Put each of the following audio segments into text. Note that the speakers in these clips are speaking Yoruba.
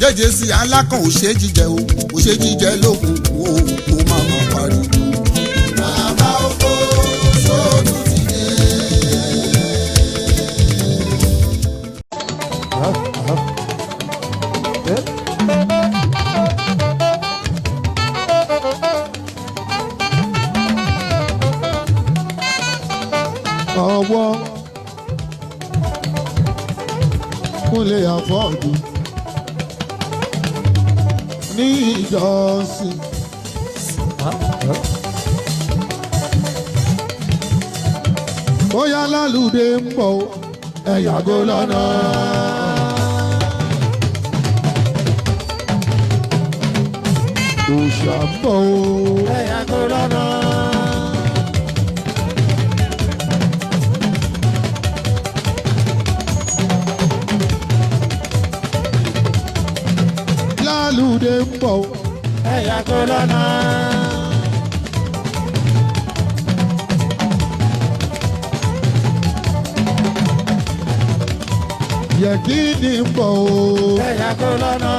Jẹ́jẹ́ sí alákàn ò ṣe jíjẹ o, ò ṣe jíjẹ lókun o, kó má má pariwo. Bàbá oko sóòtú ti dé. Ọwọ́ kúnlé àfọ́ọ̀dù ní ìjọsìn. Bóyá lálùdé ń bọ̀ o, ẹ yàgò lọ́nà. Òòṣà ń bọ̀ o. Ẹ yàgò lọ́nà. Lálùdé ń bọ̀ o. Ẹ yàgò lọ́nà. Yẹ̀kíní ń bọ̀ o. Ẹ yàgò lọ́nà.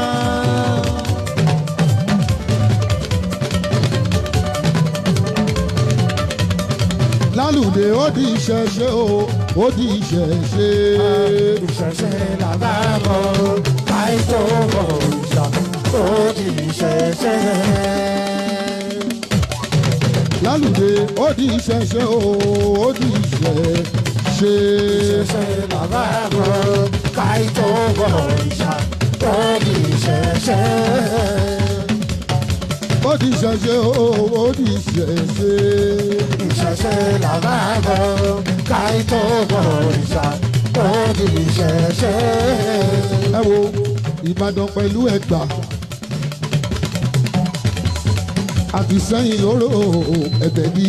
Lálùdé ó di ìṣẹ̀ṣe o, ó di ìṣẹ̀ṣe. Ìṣẹ̀ṣe làbá bọ̀, àìtó bọ̀ òòṣà, ó di ìṣẹ̀ṣe. Lálùdé ó di ìṣẹ̀ṣe o, ó di ìṣẹ̀ṣe. Ìṣẹ̀ṣe làbá bọ̀, àìtó bọ̀ òòṣà, ó di ìṣẹ̀ṣe. Ó di ìṣẹ̀ṣe o, ó di ìṣẹ̀ṣe. Ìṣẹ̀ṣe làbá bọ̀, àìtó bọ̀ òòṣà, ó di ìṣẹ̀ṣe. Ẹ wo Ìbàdàn pẹ̀lú Ẹ̀gbá àti Sẹ́yìn lóró ẹ̀bẹ̀ bí.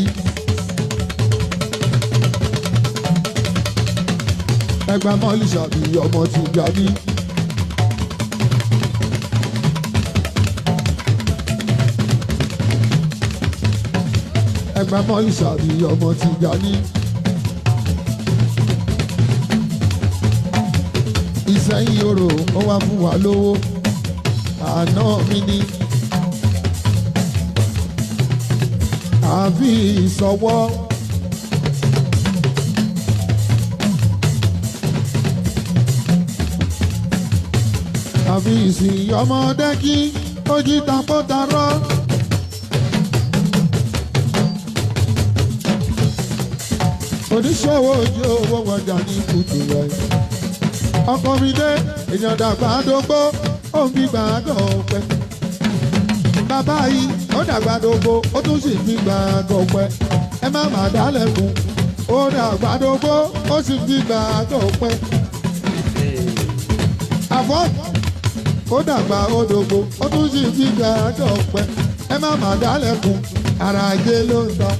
Ẹ̀gbá mọ́lì ṣàbí ọmọ ti gbà mí. Ẹ̀gbá mọ́lì ṣàbí ọmọ ti gbà mí. Ìsẹ́yìn orò ó wá fún wa lówó, àná mi ni àbí ìsọwọ́. Àbí ìsìn ọmọdé kí ó jí tapótarọ́. Oníṣòwò ojú owó wọjà ní kùtù rẹ̀. Ọkọ mi dé, èèyàn dàgbà dógbó, ó ń fi gbàgbọ́ pẹ́. Bàbá yìí ó dàgbà dógbó, ó tún sì fi gbàgbọ́ pẹ́. Ẹ má má dálẹ̀kùn, ó dàgbà dógbó, ó sì fi gbàgbọ́ pẹ́. Àfọ́ ó dàgbà ó dógbó, ó tún sì fi gbàgbọ́ pẹ́. Ẹ má má dálẹ̀kùn, ara ajé ló ń tán,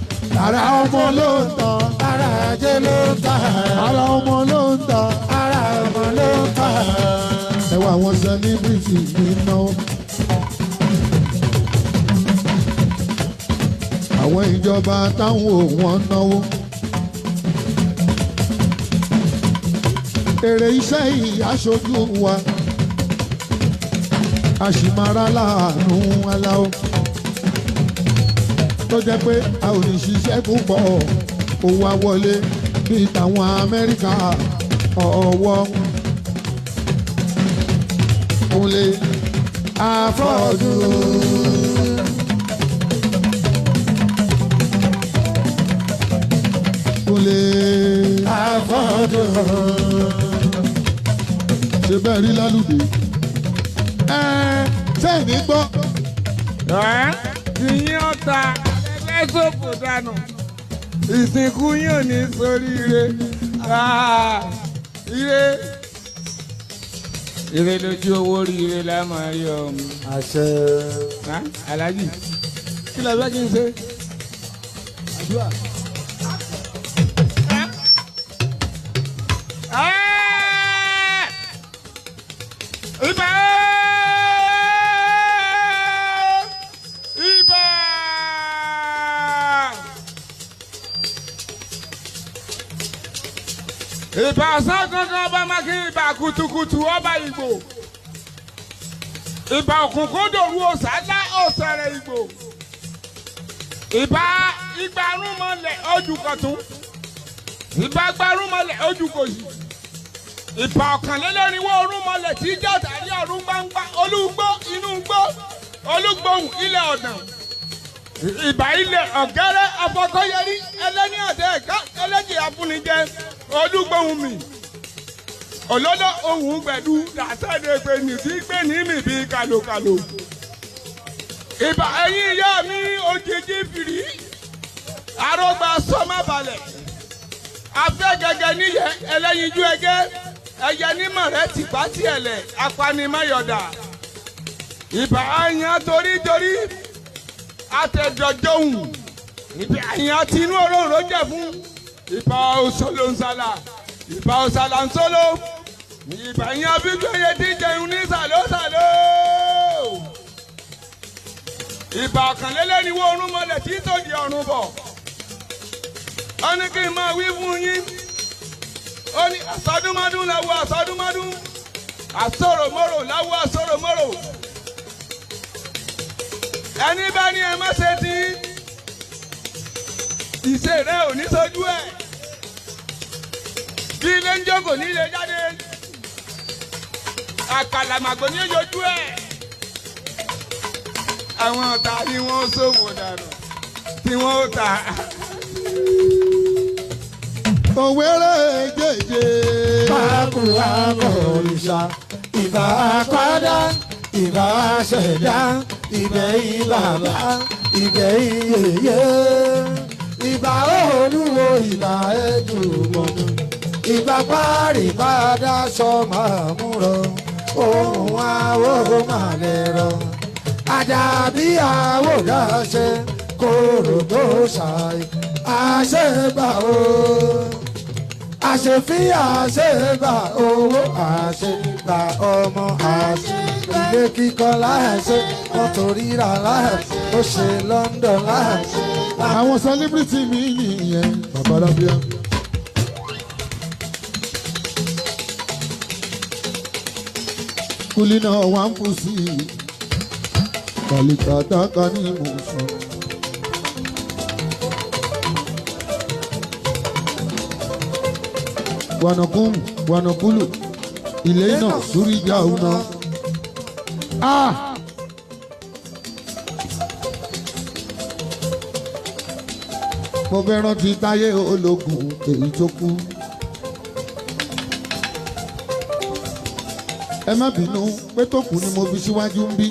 ara ọmọ ló ń tán, Ara ajé ló ń tà, ara ọmọ ló ń tán. ara ọmọ ló ń tà. Ẹ wá àwọn sẹlíbírìtì ní náwó. Àwọn ìjọba táwọn ò wọ́n náwó. Èrè iṣẹ́ yìí aṣojú wa. A sì máa rá láàánú aláwọ̀. Tó jẹ́ pé a ò ní ṣiṣẹ́ púpọ̀, owó á wọlé bíi tàwọn Amẹ́ríkà ọ̀wọ́. Kúnlé àfọ́dù. Kúnlé Àfọ́dù. Ṣe bẹ́ẹ̀ rí lálùdé. Ẹ sẹ́yìn ní gbọ́. Tìyín ọ̀tá ẹlẹ́sọ̀fò dànù, ìsìnkú yín ò ní sóríire. Ah, ire ire lójú owó rí, ire lámà rí ọmọ. Àṣẹ. Aláàjì, kí lè fẹ́ kí n ṣe? Ah! Ibà! Ibà! Ìbà ọ̀sán kankan ọba mákì, ìbà kùtùkùtù ọba Ìgbò. Ìbà òkùnkùn dòru òsàlá òsàrẹ̀ ìgbò. Ìbà igbarúnmọlẹ̀ ojú kọ̀tún. Ìbà gbarúnmọlẹ̀ ojú kòsì. Ìbà ọ̀kànlélẹ́rìnwó orúnmọlẹ̀ tí jọ́ta ní ọ̀run gbangba olúgbó inú gbó olúgbòhùn ilẹ̀ ọ̀dàn. Ìbà ilẹ̀ ọ̀gẹ́rẹ́ afọkọ́yẹrí ẹlẹ́ni àtẹ ẹ̀ká ẹlẹ́jì afúnijẹ olúgbòhùn mi. Òlọ́lọ́ ohun gbẹ̀dú dàsẹ́dẹ̀ pé nìdí gbé ní mi bí kàlòkàlò. Ìbà ẹ̀yin ìyá mi òjijì fìrí arógbá sọ́mọ́balẹ̀ afẹ́ gẹ́gẹ́ níyẹ ẹlẹ́yinjú ẹgẹ́ ẹyẹ nímọ̀ rẹ tìpá tiẹ̀lẹ̀ apanimayọ̀dà. Ìbà àyàn torítorí atẹ̀dọ̀jọ̀hùn ìbà àyàn tinú òróǹro jẹ̀ fún ìbà òṣòlòǹsàlà ìbà òṣàlàǹsólò ìbà àyàn bígbéye tí jẹun ní sàlósàló. Ìbà ọ̀kànlélẹ́niwó orún mọlẹ̀ tí tòdì ọ̀run bọ̀. Ó ní kí n máa wí fún yín. Ó ní àsọdúnmọ́dún láwo àsọdúnmọ́dún, àsọ̀rọ̀mọ́rò láwo àsọ̀rọ̀mọ́rò. Ẹni bá ní ẹ má ṣe tí ìṣe rẹ ò ní sójú ẹ̀. Bí ilé ń jókòó ní ilé jáde, àkàlàmàgbò ní ojú ẹ̀. Àwọn ọ̀tá ni wọ́n ṣòwò dànù tí wọ́n ó ta. Òwéré jèjè. Bákùrá kọ̀ọ̀rìṣà, ìbà àpádá, ìbà àṣẹ̀dá, ìbẹ̀ ìbàbá, ìbẹ̀ ìyèyé. Ìbà olúwo, ìbà ẹ̀dùnmọ̀nù, ìbà párì padà sọ màmúrọ̀, ohun àwọ̀ màlẹ̀ rọ̀. Àdàbí àwòrán ṣe kóró tó ṣàì, àṣẹgbà o àṣefí àṣegbà owó àṣegbà ọmọ àṣe ilé kíkọ́ láṣẹ mọ́tò rírà láṣẹ ó ṣe London láṣẹ. Àwọn celebrity mi nìyẹn bàbá Rábíà. Kulina wà ń kú sí i, kàlíkàtàkà ní mò ń sùn. Wànàkùn wànàkùlù ilé náà sórí ìjà òun náà. Ah! Mo fẹ́ rántí táyé ológun èyí tó kú. Ẹ má bínú pé tó kù ni mo fi síwájú ń bí.